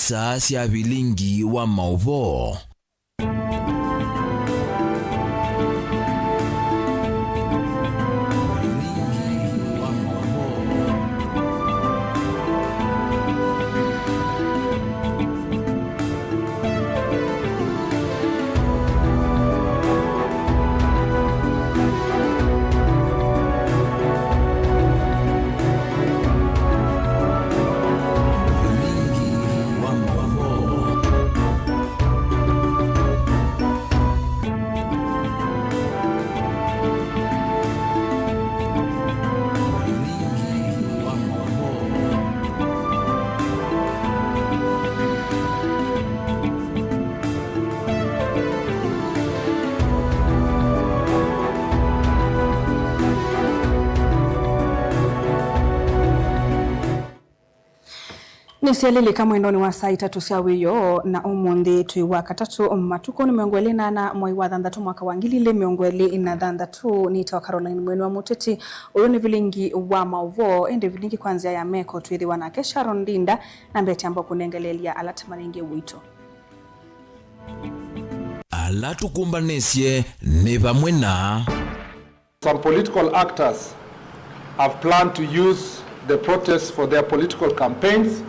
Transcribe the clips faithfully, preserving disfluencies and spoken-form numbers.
Saa sya vilingi wa maũvoo. Nĩsyalilika mwendonĩ wa saa itatũ sya wĩoo, na ũmũnthĩ twĩ wa katatũ, matukũ nĩ mĩongo ĩlĩ na ana, mwai wa thanthatũ, mwaka wa ngili ilĩ mĩongo ĩlĩ na thanthatũ. Nĩtawa Caroline Mweni wa Mũteti. Ũyũ nĩ vilingi wa maũvoo, ĩndĩ vilingi kwa nzĩa ya meko twĩthĩwa nake Sharon Ndinda, na mbete amba kũnengeleelya ala tũmanengie ũito. Ala tũkũmbanĩsye nĩ vamwe na. Some political actors have planned to use the protests for their political campaigns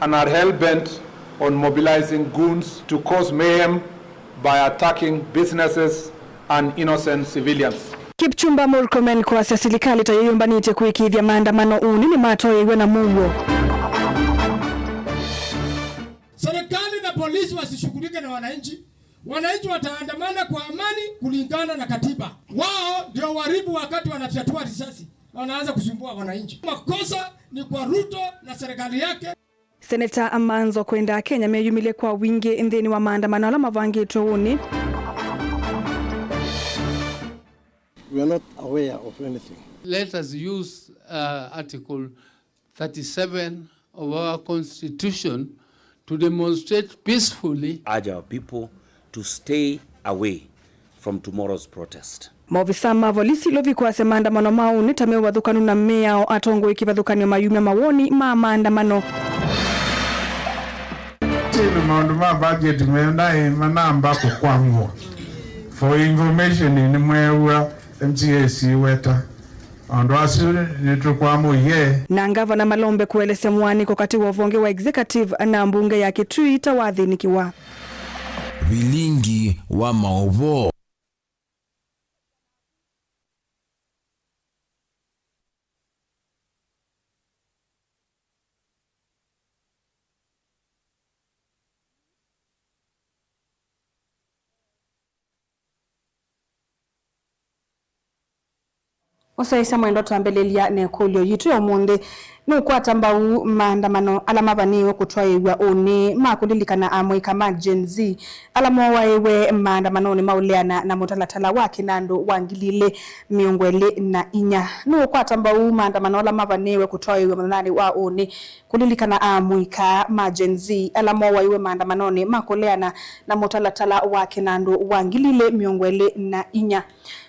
and are hell-bent on mobilizing goons to cause mayhem by attacking businesses and innocent civilians. Kipchumba Murkomen kwasya silikalĩ ta yĩyũmbanĩtye kũĩkĩĩthya maandamano ũnĩ nĩmatoeew'a na mũuo. Serikali na polisi wasishughulike na wananchi. Wananchi wataandamana kwa amani kulingana na katiba. Wao ndio waribu wakati wanafyatua risasi, wanaanza kusumbua wananchi. Makosa ni kwa Ruto na serikali yake. Seneta Amanzo kwenda Akenya meyumĩlye kwa wingĩ nthĩnĩ wa maandamano ala mavangĩtwe ũnĩ. We are not aware of anything. Let us use, uh, Article thirty-seven of our constitution to demonstrate peacefully. Urge our people to stay away from tomorrow's protest. Maovisa ma volisi Lovi kwasya maandamano ma ũnĩ ta me ũvathũkanu na mĩao atongoi kĩvathũkany'o mayumya mawoni ma maandamano. Tino maũndũ ma budget mena manamba kũkwangwa. For information, nĩmweew'a M C A siweta. Andũ asu nĩtũkwamũie. Na ngavana malombe kũelesya mũaanĩko katĩ wa ũvonge wa executive na mbunge ya Kitui ta wathĩnĩkĩwa. Vilingi wa maũvoo. Ũsyaĩĩsya mwendwa, twambĩlĩlya na ĩkũlyo yitũ ya ũmũnthĩ. Nũkwata mbau maandamano ala mavanĩĩwe kũtwaĩĩw'a ũnĩ ma kũlilikana amũika ma Gen Z ala mooaĩwe maandamanonĩ ma ũleana na mũtalatala wa kĩnandũ wa ngili ilĩ mĩongo ĩlĩ na inya? Nũkwata mbau maandamano ala mavanĩĩwe kũtwaĩĩw'a mũthenyanĩ wa ũnĩ kũlilikana amũika ma Gen Z ala mooaĩwe maandamanonĩ ma kũleana na mũtalatala wa kĩnandũ wa ngili ilĩ mĩongo ĩlĩ na inya?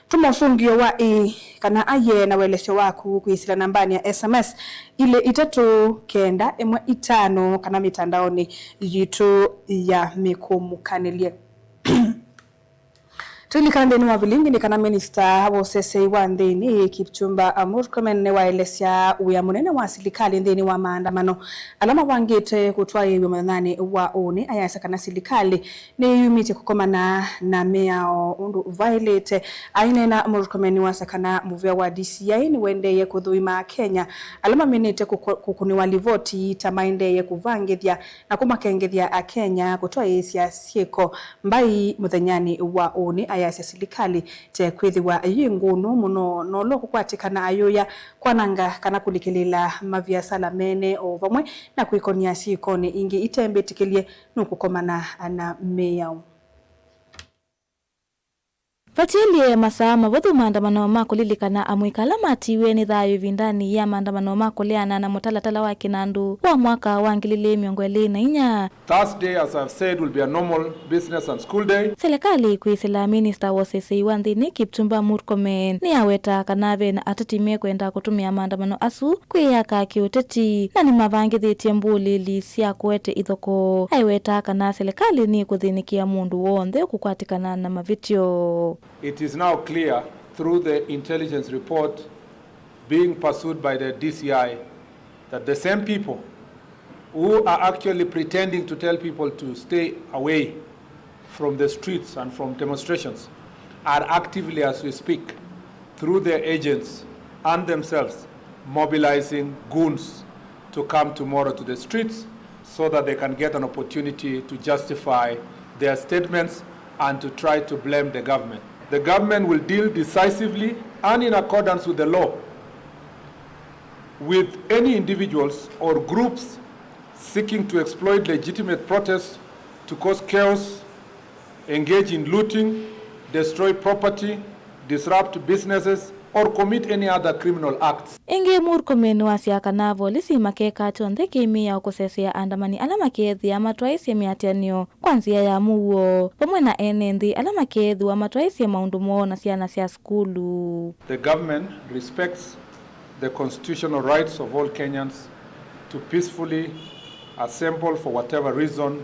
Tũma ũsũngĩo wa ĩĩ kana aiee na ũelesyo waku kwĩsĩla nambanĩ ya S M S ilĩ itatũ kenda ĩmwe itano kana mĩtandaonĩ yitũ ya mĩkũmũkanĩlye. Tũilika nthĩnĩ wa vilingi nĩ kana minista wa ũseseĩ wa nthĩnĩ Kipchumba Murkomen nĩwaelesya wĩa mũnene wa silikalĩ nthĩnĩ wa maandamano ala mavangĩte kũtwaĩĩw'a mũthenyanĩ wa ũnĩ, ayasya kana silikalĩ nĩyĩyumĩtye kũkomana na mĩao ũndũ vaĩlĩte. Aineena, Murkomen nĩwasya kana mũvĩa wa D C I nĩwendeeye kũthũima Akenya ala maminĩte kũkũ-, kũkũnĩwa livoti ta maendeeye kũvangĩthya na kũmakengethya Akenya kũtwaĩĩsya syĩko mbai mũthenyanĩ wa ũnĩ. Ayasya silikalĩ te kwĩthĩwa yĩ ngũnũ mũno, nolo kũkwatĩkana ayũya kwananga kana kũlikĩlĩĩla maviasala mene o vamwe na kwĩkonia syĩkonĩ ingĩ ite mbĩtĩkĩlye nũkũkomana na mĩao. Vatielye masaa mavũthũ maandamano ma kũlilikana amũika ala matiiwe nĩ thayũ ĩvindanĩ ya maandamano ma kũleana na mũtalatala wa kĩnandũ wa mwaka wa ngili ilĩ mĩongo ĩlĩ na inya. Thursday, as I've said, will be a normal business and school day. Silikalĩ kwĩsĩla minista wa ũseseĩ wa nthĩnĩ Kipchumba Murkomen nĩawetaa kana ve na ateti mekwenda kũtũmĩa maandamano asu kwĩyaka kĩũteti na nĩmavangĩthĩtye mbũlĩli sya kũete ithokoo. Aiwetaa kana silikalĩ nĩkũthĩnĩkĩa mũndũ w'onthe ũkũkwatĩkana na mavĩtyo. It is now clear through the intelligence report being pursued by the D C I that the same people who are actually pretending to tell people to stay away from the streets and from demonstrations are actively, as we speak, through their agents and themselves, mobilizing goons to come tomorrow to the streets so that they can get an opportunity to justify their statements and to try to blame the government. The government will deal decisively and in accordance with the law with any individuals or groups seeking to exploit legitimate protests to cause chaos, engage in looting, destroy property, disrupt businesses, or commit any other criminal acts. Ĩngĩ, Murkomen nĩwasya kana volisi makeka kyonthe kĩmĩao kũsesea andamani ala makeethĩa matwaĩsye mĩatĩanĩo kwa nzĩa ya mũuo, vamwe na ene nthĩ ala makeethĩwa matwaĩsye maũndũ moo na syana sya sukulu. The government respects the constitutional rights of all Kenyans to peacefully assemble for whatever reason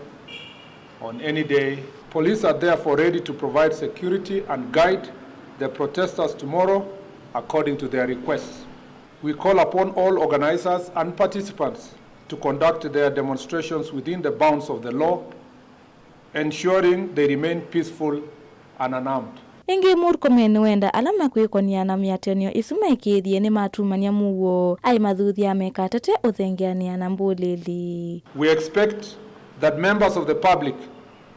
on any day. Police are therefore ready to provide security and guide the protesters tomorrow according to their requests. We call upon all organizers and participants to conduct their demonstrations within the bounds of the law, ensuring they remain peaceful and unarmed. Ĩngĩ, Murkomen nĩwenda ala makwĩkonĩa na mĩatĩanĩo ĩsu maĩkĩĩthye nĩmatumany'a mũuo, aimathuthya mekatate ũthengeanĩa na mbũlĩli. We expect that members of the public,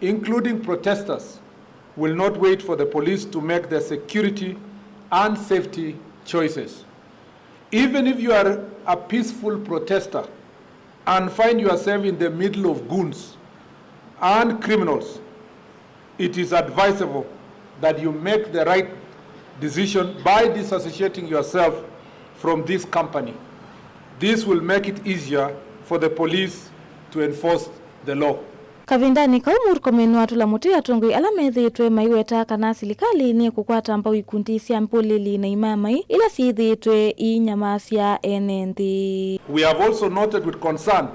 including protesters, will not wait for the police to make their security and safety choices. Even if you are a peaceful protester and find yourself in the middle of goons and criminals, it is advisable that you make the right decision by disassociating yourself from this company. This will make it easier for the police to enforce the law. Kavindanĩ kau, Murkomen nĩwatũla mũtĩ atongoi ala methĩĩtwe maiweta kana silikalĩ nĩkũkwata mbau ikundi sya mbũlĩli na imamai ila syĩthĩĩtwe iinyamasya ene nthĩ. We have also noted with concern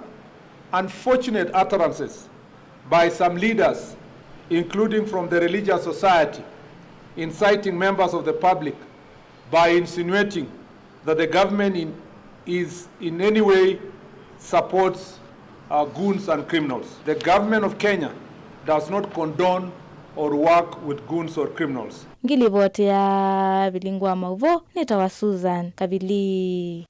unfortunate utterances by some leaders, including from the religious society, inciting members of the public by insinuating that the government in, is in any way supports, uh, goons and criminals. The government of Kenya does not condone or work with goons or criminals. Ngilivoti ya Vilingi wa Mauvoo nĩtawa Susan Kavili.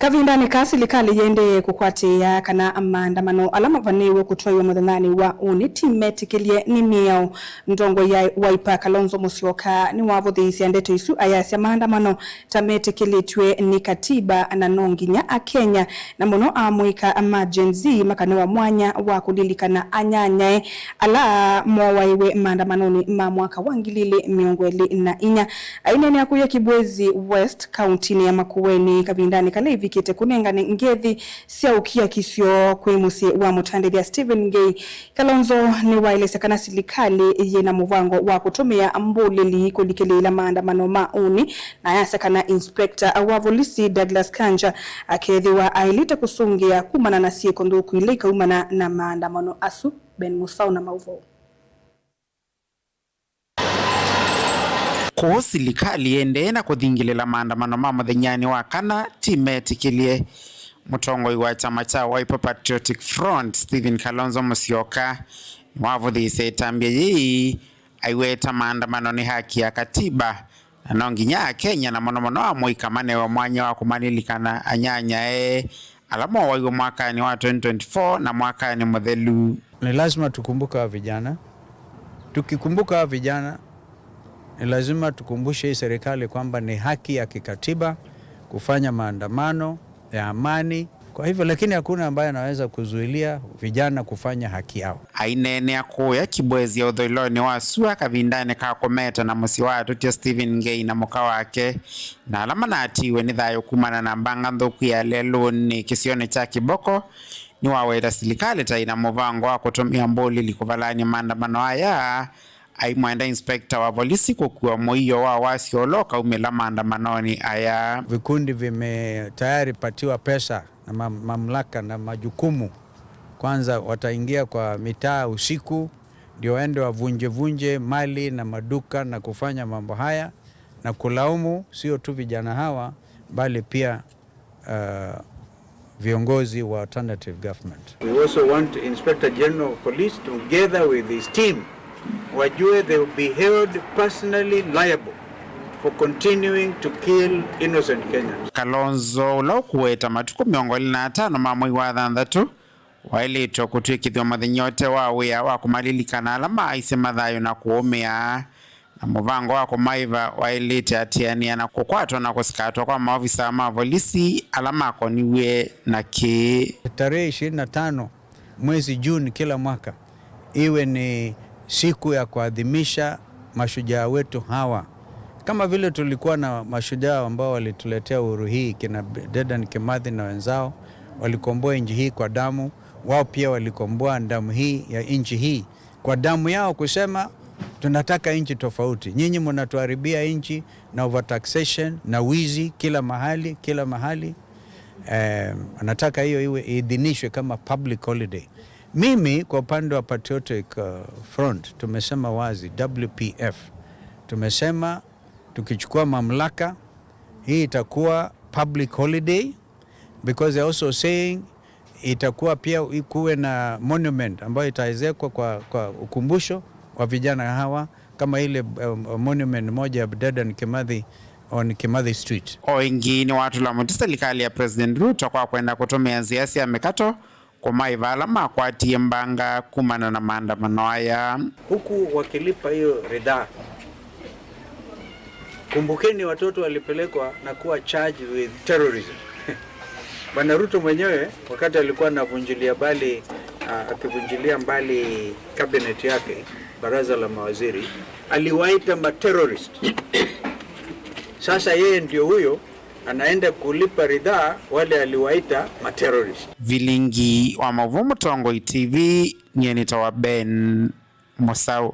Kavindanĩ kaa, silikalĩ yĩendee kũkwatĩĩa kana maandamano ala mavanĩĩwe kũtwaiwa mũthenyanĩ wa ũnĩ ti metĩkĩlye nĩ mĩao. Ndongoi ya Wiper, Kalonzo Musyoka, nĩwavũthĩĩsya ndeto isu ayasya maandamano ta metĩkĩlĩtw'e nĩ katiba na no nginya Akenya, na mũno amũika ma Gen Z, makanĩwa mwanya wa kũlilikana anyanyae ala mooaĩwe maandamanonĩ ma mwaka wa ngili ilĩ mĩongo ĩlĩ na inya. Aineenea kũya Kibwezi West, kauntinĩ ya Makueni, kavindanĩ kala ĩvikĩte kũnengane ngethi sya ũkiakisyo kwĩ mũsyĩ wa mũtandĩthya Stephen Ngei, Kalonzo nĩwaelesya kana silikalĩ yĩ na mũvango wa kũtũmĩa mbũlĩli kũlikĩlĩĩla maandamano ma ũnĩ, na ayasya kana inspector wa volisi Douglas Kanja akeethĩwa aĩlĩte kũsũngĩa kumana na syĩko nthũku ila ikaumana na maandamano asu. Ben Musau na maũvoo. Kũu silikalĩ ĩendee na kũthingĩlĩla maandamano ma mũthenyanĩ wa kana ti metĩkĩlye. Mũtongoi wa kyama kya Wiper Patriotic Front, Stephen Kalonzo Musyoka, nĩwavũthĩĩsye ĩtambya yĩĩ, aiweta maandamano nĩ haki ya katiba, na no nginya Akenya, na mũno mũno amũika, manewe mwanya wa kũmalilikana anyanyae ala mooaiwe mwakanĩ wa twenty twenty-four na mwakanĩ mũthelu. Ni lazima tukumbuke hawa vijana. Tukikumbuka hawa vijana, ni lazima tukumbushe hii serikali kwamba ni haki ya kikatiba kufanya maandamano ya amani Kwa hivyo, lakini hakuna ambaye anaweza kuzuilia vijana kufanya haki yao. Aineenea kũya Kibwezi ũthũĩlonĩ wa sua kavindanĩ ka kũmeta na mũsyĩ wa atũtya Stephen Ngei na mũka wake, na ala manatiiwe nĩ thayũ kumana na mbanga nthũku ya lelũnĩ kĩsionĩ kya Kiboko, nĩwaweta silikalĩ ta ĩna mũvango wa kũtũmĩa mbũlili kũvalany'a maandamano aya, aimwenda inspector wa volisi kũkua mũio wa wasyo ũla ũkaumĩla maandamanonĩ aya. Vikundi vime-, tayari patiwa pesa na mam-, mamlaka na majukumu. Kwanza wataingia kwa mitaa usiku, ndio waende wavunje vunje mali na maduka na kufanya mambo haya na kulaumu sio tu vijana hawa, bali pia uh, viongozi wa alternative government. We also want Inspector General of Police together with his team wajue they will be held personally liable for continuing to kill innocent Kenyans. Kalonzo, ũla ũkũweta matukũ mĩongo ĩlĩ na atano ma mwei wa thanthatũ, waĩlĩtwe kũtw'ĩkĩthw'a mũthenya ũte wa wĩa wa kũmalilikana ala maaisye mathayũ na kũũmĩa. Na mũvango wa kũmaĩva waĩlĩte atianĩa na kũkwatwa na kũsikatwa kwa maovisaa ma volisi ala makoniw'e na kĩĩ. Tarehe ishirini na tano mwezi June kila mwaka iwe ni siku ya kuadhimisha mashujaa wetu hawa. Kama vile tulikuwa na mashujaa ambao walituletea uhuru hii, kina Dedan Kimathi na wenzao, walikomboa nchi hii kwa damu, wao pia walikomboa damu hii ya nchi hii kwa damu yao, kusema, "Tunataka nchi tofauti. Nyinyi mnatuharibia nchi na overtaxation na wizi kila mahali, kila mahali." Eh, anataka hiyo iwe iidhinishwe kama public holiday. Mimi kwa upande wa Patriotic, uh, Front tumesema wazi, W P F, tumesema tukichukua mamlaka, hii itakuwa public holiday. Because they're also saying itakuwa pia ikuwe na monument ambayo itaezekwa kwa, kwa ukumbusho wa vijana hawa, kama ile, um, monument moja ya Dedan Kimathi on Kimathi Street. O ĩngĩ nĩwatũla mũtĩ silikalĩ ya President Ruto kwa kwenda kũtũmĩa nzĩa sya mĩkato kũmaĩva ala makwatie mbanga kumana na maandamano aya. Huku wakilipa hiyo ridhaa. Kumbukeni, watoto walipelekwa na kuwa charged with terrorism. Bwana Ruto mwenyewe, wakati alikuwa anavunjilia mbali, ah, akivunjilia mbali cabinet yake, baraza la mawaziri, aliwaita ma terrorist. Sasa yeye ndio huyo anaenda kulipa ridhaa wale aliwaita ma terrorist. Vilingi wa Mauvoo Mũtongoi T V, nyie nĩtawa Ben Mũsaũ.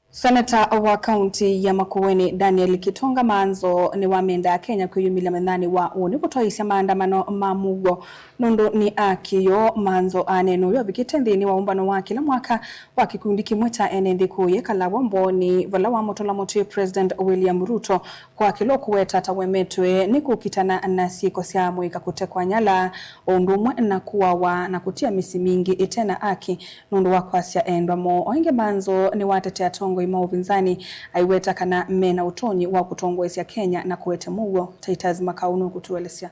Seneta wa kaunti ya Makueni, Daniel Kitonga Manzo, nĩwamenda Akenya kwĩyumĩlya mũthenyanĩ wa ũnĩ kũtwaĩĩsya maandamano ma mũuo nũndũ nĩ akĩo. Manzo aneena ũu avikĩte nthĩnĩ wa ũmbano wa kĩla mwaka wa kĩkundi kĩmwe kya ene nthĩ kũya Kalawa Mboni, vala wamũtũla mũtĩ President William Ruto kwa kĩla ũkũweta ta wemetwe nĩ kũkitana na syĩko sya amũika kũtekwa nyala, o ũndũ ũmwe na kũawa na kũtia mĩsyĩ mingĩ ĩte na aki nũndũ wa kwasya endwa moo. O ĩngĩ, Manzo nĩwatetea atongoi ma ũvinzani, aiweta kana mena ũtonyi wa kũtongoesya Kenya na kũete mũuo. Titus Makau nũkũtũelesya.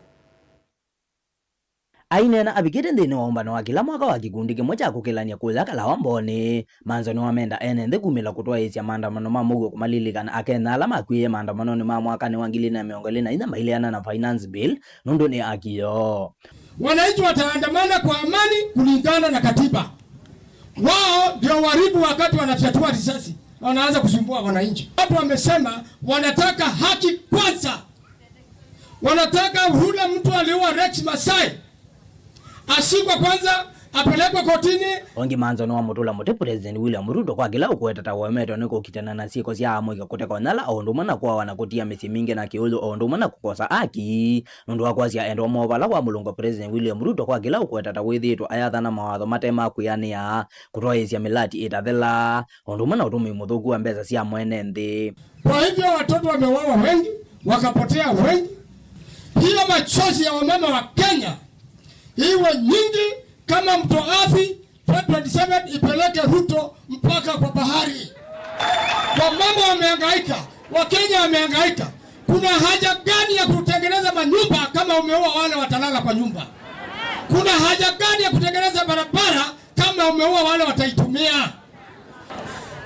Aineena avikĩte nthĩnĩ wa ũmbano wa kĩla mwaka wa kĩkundi kĩmwe kya kũkĩlany'a kũya Kalawa Mboni, Manzo nĩwamenda ene nthĩ kumĩla kũtwaĩĩsya maandamano ma mũuo kũmalilikana Akenya ala makw'ĩĩe maandamanonĩ ma mwakanĩ wa ngili ilĩ na mĩongo ĩlĩ na inya maileana na Finance Bill nũndũ nĩ akĩo. Wananchi wataandamana kwa amani kulingana na katiba. Wao ndio waribu wakati wanafyatua risasi na wanaanza kusumbua wananchi. Watu wamesema wanataka haki kwanza. Wanataka yule mtu aliua Rex Masai ashikwe kwanza, apelekwe kotini. O ĩngĩ, Manzo nĩwamũtũla mũtĩ President William Ruto kwa kĩla ũkũweta ta wemetwe nĩ kũkitana na syĩko sya amũika kũtekwa nyala, o ũndũ ũmwe na kũawa na kũtia mĩsyĩ mingĩ na kĩũlũ, o ũndũ ũmwe na kũkosa aki nũndũ wa kwasya endwa moo vala wamũlũngwa President William Ruto kwa kĩla ũkũweta ta wĩthĩĩtwe ayathana mawatho mate ma kwĩanĩa, kũtwaĩĩsya mĩlati ĩtathela, o ũndũ ũmwe na ũtũmĩi mũthũku wa mbesa sya mwene nthĩ. Kwa hivyo watoto wameuawa wengi, wakapotea wengi. Hiyo machozi ya wamama wa Kenya iwe nyingi kama mto Athi, twenty twenty-seven ipeleke Ruto mpaka kwa bahari. Wamama wamehangaika, Wakenya wamehangaika. Kuna haja gani ya kutengeneza manyumba kama umeua wale watalala kwa nyumba? Kuna haja gani ya kutengeneza barabara kama umeua wale wataitumia?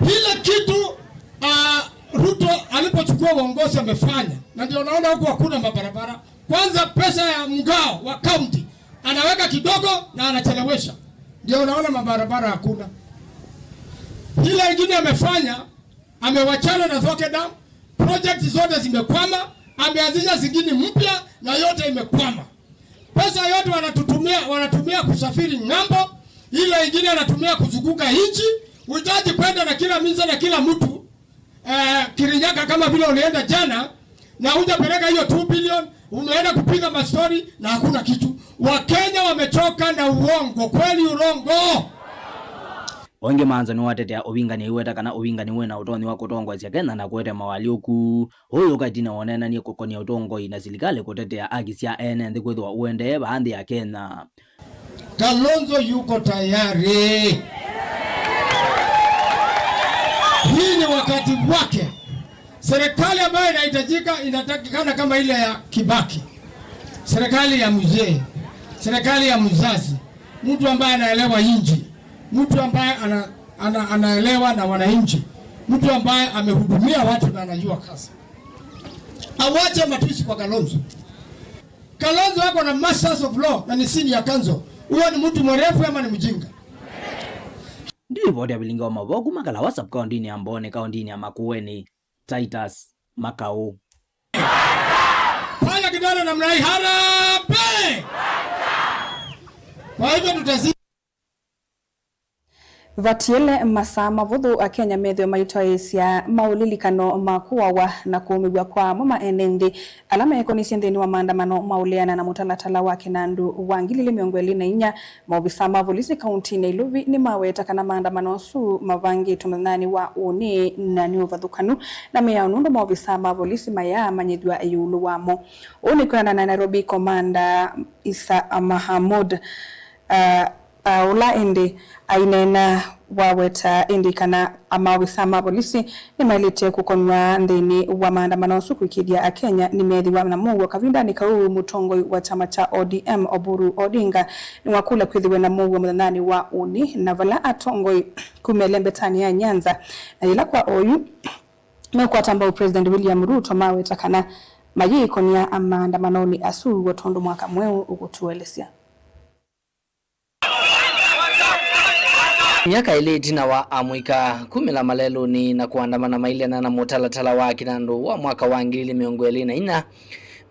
Ile kitu, ah, Ruto alipochukua Kwa uongozi amefanya, na ndio unaona huku hakuna mabarabara. Kwanza pesa ya mgao wa county anaweka kidogo na anachelewesha, ndio unaona mabarabara hakuna. Ile ingine amefanya, amewachana na Thoke Dam, project zote zimekwama, ameanzisha zingine mpya na yote imekwama. Pesa yote wanatutumia, wanatumia kusafiri ng'ambo, ile ingine anatumia kuzunguka nchi. Uhitaji kwenda na kila misa na kila mtu eh, Kirinyaga kama vile ulienda jana na hujapeleka hiyo two billion, umeenda kupiga mastori na hakuna kitu. Wakenya wamechoka na uongo, kweli urongo? Onge Manzo nĩwatetea ũvingani aiweta kana ũvingani wĩ na ũtonyi wa kũtongoesya Kenya na kũete mawalyũku. Ũyũ ũkatina woneenanie kũkonia ũtongoi na silikalĩ kũtetea aki sya ene nthĩ kwĩthĩwa ũendee vaa nthĩ ya Kenya. Kalonzo yuko tayari. Hii ni wakati wake. Serikali ambayo inahitajika, inatakikana kama ile ya Kibaki. Serikali ya mzee, serikali ya mzazi, mtu ambaye anaelewa nchi, mtu ambaye ana, ana, anaelewa na wananchi, mtu ambaye amehudumia watu na anajua kazi. Awache matusi kwa Kalonzo. Kalonzo ako na Masters of Law na ni senior counsel. Huyo ni mtu mwerevu ama ni mjinga? Ndiripoti ya vilingi wa mavoo kuma Kalawa sub-kauntinĩ ya Mbooni, kauntinĩ ya Makueni, Titus Makau. Fanya kidole namna hii, harambee! Kwa hivyo tutazidi. Vatiele masaa mavũthũ Akenya methĩwe maitwaĩĩsya maũlilikano ma kũawa na kũũmĩw'a kwa amwe ma ene nthĩ ala meekonisye nthĩnĩ wa maandamano ma ũleana na mũtalatala wa kĩnandũ wa ngili ilĩ mĩongo ĩlĩ na inya. Maovisa ma volisi kauntinĩ ya Nairobi nĩmaweta kana maandamano asu mavangĩtwe mũthenyanĩ wa ũnĩ na nĩ ũvathũkanu na mĩao nũndũ maovisa ma volisi mayaamanyĩthw'a ĩũlũ wamo. Ũũ nĩ kwĩanana na Nairobi Commander Isa Mahamud. Ah, ah, ũla ĩndĩ aineena waweta ĩndĩ kana amaovisa ma volisi nĩmaĩlĩte kũkonw'a nthĩnĩ wa maandamano asu kũĩkĩĩthya Akenya nĩmeethĩwa na mũuo. Kavindanĩ kau, mũtongoi wa kyama kya O D M Oburu Odinga nĩwakũlya kwĩthĩwe na mũuo mũthenyanĩ wa ũnĩ, na vala atongoi kuma ĩlembetanĩ ya Nyanza na yĩla kwa oyu meũkwata mbau President William Ruto maweta kana mayĩĩkonia maandamanonĩ asu o tondũ mwaka mweũ ũkũtũelesya. Myaka ĩlĩ ĩtina wa amũika kumĩla malelũnĩ na kũandamana mailyana na mũtalatala wa kĩnandũ wa mwaka wa ngili ilĩ mĩongo ĩlĩ na inya,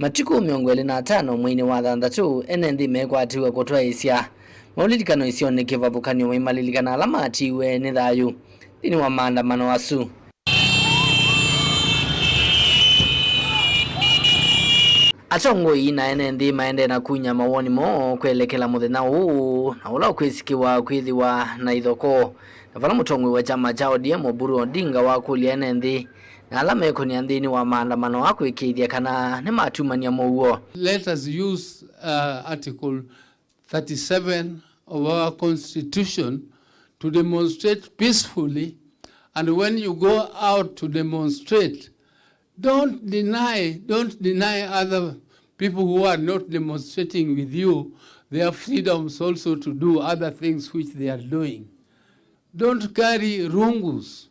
matukũ mĩongo ĩlĩ na atano mweinĩ wa thanthatũ, ene nthĩ mekwatĩw'a kũtwaĩĩsya maũlilikano isionĩ kĩvathũkany'o maimalilikana ala matiiwe nĩ thayũ nthĩnĩ wa maandamano asu. Atongoi na ene nthĩ maendee na kunya mawoni moo kwelekela mũthenya ũũ, na ũla ũkwĩsĩkĩwa kwĩthĩwa na ithokoo. Na vala mũtongoi wa kyama kya O D M Oburu Odinga wakũlya ene nthĩ na ala mekonia nthĩnĩ wa maandamano aa kũĩkĩĩthya kana nĩmatumany'a mũuo. Let us use, uh, Article thirty-seven of our constitution to demonstrate peacefully, and when you go out to demonstrate, don't deny, don't deny other people who are not demonstrating with you their freedoms also to do other things which they are doing. Don't carry rungus.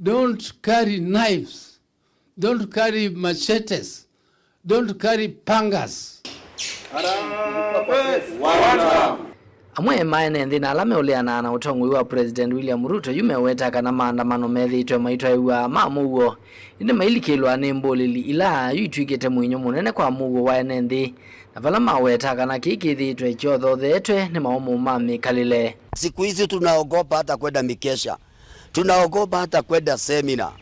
Don't carry knives. Don't carry machetes. Don't carry pangas. Amwe ma ene nthĩ na ala meũleanaa na ũtongoi wa President William Ruto yu meweta kana maandamano methĩĩtwe maitwaĩw'a ma mũuo, ĩndĩ mailikĩlwa nĩ mbũlĩli ila yu itw'ĩkĩte mũinyo mũnene kwa mũuo wa ene nthĩ, na vala maweta kana kĩĩ kĩthĩĩtwe kyothothetwe nĩ maũmũ ma mĩkalĩle. Siku hizi tunaogopa hata kwenda mikesha. Tunaogopa hata kwenda seminar.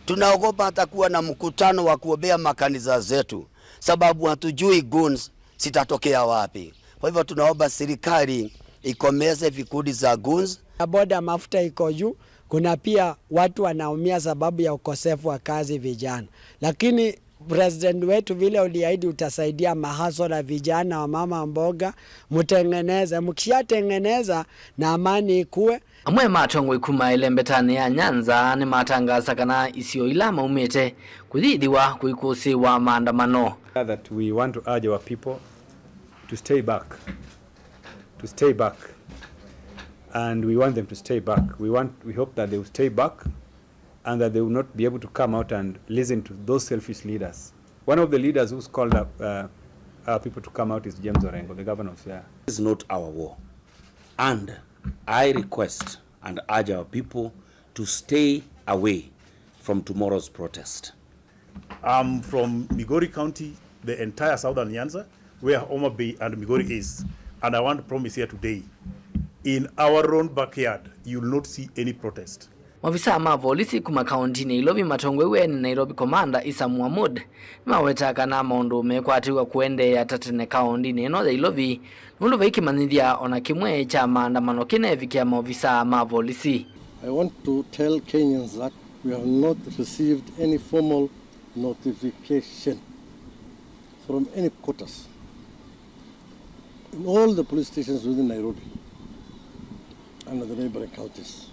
Tunaogopa hata kuwa na mkutano wa kuombea makanisa zetu, sababu hatujui goons zitatokea wapi. Kwa hivyo tunaomba serikali ikomeze vikundi za goons. Boda mafuta iko juu, kuna pia watu wanaumia sababu ya ukosefu wa kazi vijana. Lakini President wetu, vile uliahidi utasaidia mahasla, vijana, wa mama mboga, mtengeneze. Mkishatengeneza na amani ikuwe. Amwe ma atongoi kuma ĩlembetanĩ ya Nyanza nĩmatangaasa kana isio ila maumĩte kũyĩthĩwa kũikũsĩĩwa maandamano. That we want to urge our people to stay back, to stay back, and we want them to stay back. We want, we hope that they will stay back. and that they will not be able to come out and listen to those selfish leaders. One of the leaders who's called up, uh, our people to come out is James Orengo, the governor of Siaya. This is not our war. And I request and urge our people to stay away from tomorrow's protest. I'm from Migori County, the entire southern Nyanza, where Homa Bay and Migori is. And I want to promise here today, in our own backyard, you will not see any protest. Maovisaa ma volisi kuma kaũntinĩ ya Ilovi matongoew'e nĩ Nairobi Commander Isa Muhamud nĩmawetaa kana maũndũ mekwatĩw'a kũendeea ta tene kaũntinĩ ĩno ya Ilovi, nũndũ vai kĩmanyĩthya o na kĩmwe kya maandamano kĩneevikĩa maovisaa ma volisi. I want to tell Kenyans that we have not received any formal notification from any quarters in all the police stations within Nairobi and the neighboring counties.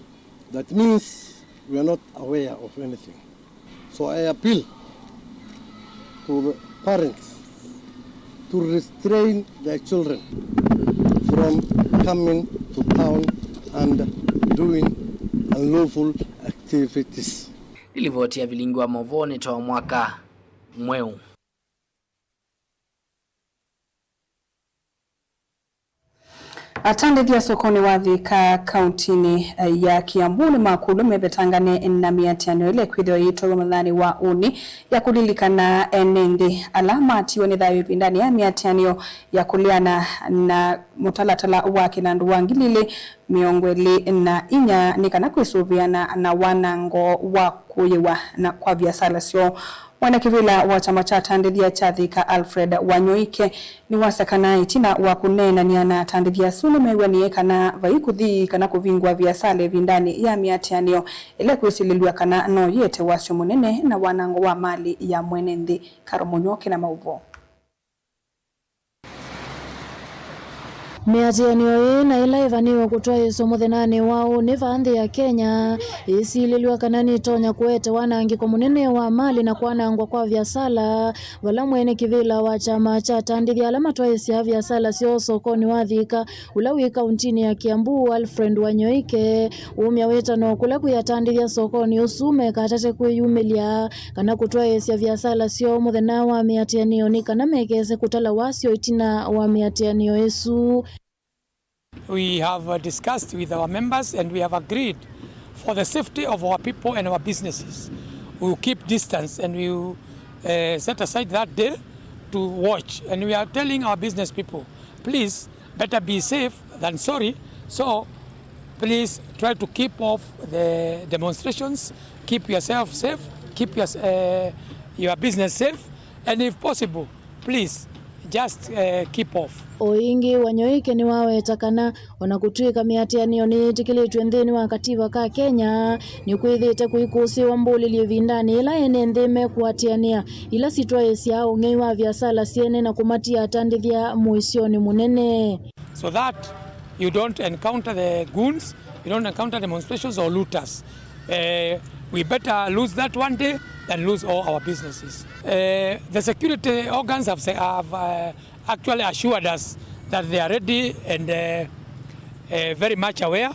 That means we are not aware of anything. So I appeal to the parents to restrain their children from coming to town and doing unlawful activities. Nĩ livoti ya Vilingi wa Mauvoo nĩ Toa Mwaka Mweu. Atandĩthya sokonĩ wa Thika kauntinĩ ya Kiambu nĩmakũlw'e mevetangane na mĩatĩanĩo ĩla ĩkwĩthĩwa yĩtwaĩwe mathanĩ wa ũnĩ ya kũlilikana ene nthĩ ala matiwe nĩ thayũ ĩvindanĩ ya mĩatĩanĩo ya kũleana na mũtalatala wa kĩnandũ wa ngili ilĩ mĩongo ĩlĩ na inya nĩ kana kwĩsũvĩana na wanango wa kũyĩwa na kwa viasala syoo. Mwene kĩvĩla wa kyama kya atandĩthya kya Thika, Alfred Wanyoike, nĩwasya kana ĩtina wa kũneenany'a na atandĩthya asu nĩmew'anie kana vai kũthi kana kũvingũa viasala ĩvindanĩ ya mĩatĩanĩo ĩla ĩkwĩsilĩlw'a kana no yĩete wasyo mũnene na wanango wa malĩ ya mwene nthĩ. Karo Mũnyoke na maũvoo. Mĩatĩanĩo ĩĩ na ĩla ĩvanĩĩwe kũtwaĩĩswa mũthenyanĩ wa ũnĩ vaa nthĩ ya Kenya, ĩsilĩlw'a kana nĩtonya kũete wanangĩko mũnene wa malĩ na kwanangwa kwa viasala, vala mwene kĩvĩla wa kyama kya atandĩthya ala matwaĩĩsya viasala syoo sokonĩ wa Thika, ũla wĩ kauntinĩ ya Kiambu, Alfred Wanyoike, umya wĩtano kũla kwĩ atandĩthya sokonĩ ũsu mekatate kwĩyumĩlya kana kũtwaĩĩsya viasala syoo mũthenya wa mĩatĩanĩo nĩ kana mekese kũtala wasyo ĩtina wa mĩatĩanĩo ĩsu. We have, uh, discussed with our members and we have agreed for the safety of our people and our businesses. We will keep distance and we will, uh, set aside that day to watch. And we are telling our business people, please, better be safe than sorry. So please try to keep off the demonstrations. Keep yourself safe. Keep your, uh, your business safe. And if possible, please just, uh, keep off. O ĩngĩ, Wanyoike nĩwaweta kana o na kũtw'ĩka mĩatĩanĩo nĩyĩtĩkĩlĩtw'e nthĩnĩ wa kativa ka Kenya, nĩkwĩthĩĩte kũikũsĩĩwa mbũlĩlyo ĩvindanĩ yĩla ene nthĩ mekũatĩanĩa ila sitwaĩĩsyaa ũng'ei wa viasala syene na kũmatia atandĩthya mũisyonĩ mũnene. So that you don't encounter the goons, you don't encounter demonstrations or looters. Eh, we better lose that one day than lose all our businesses. Eh, the security organs have, have, uh, actually assured us that they are ready and, uh, uh, very much aware.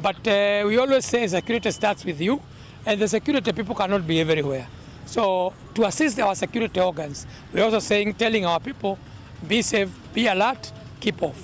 But, uh, we always say security starts with you, and the security people cannot be everywhere. So, to assist our security organs, we are also saying, telling our people, be safe, be alert, keep off.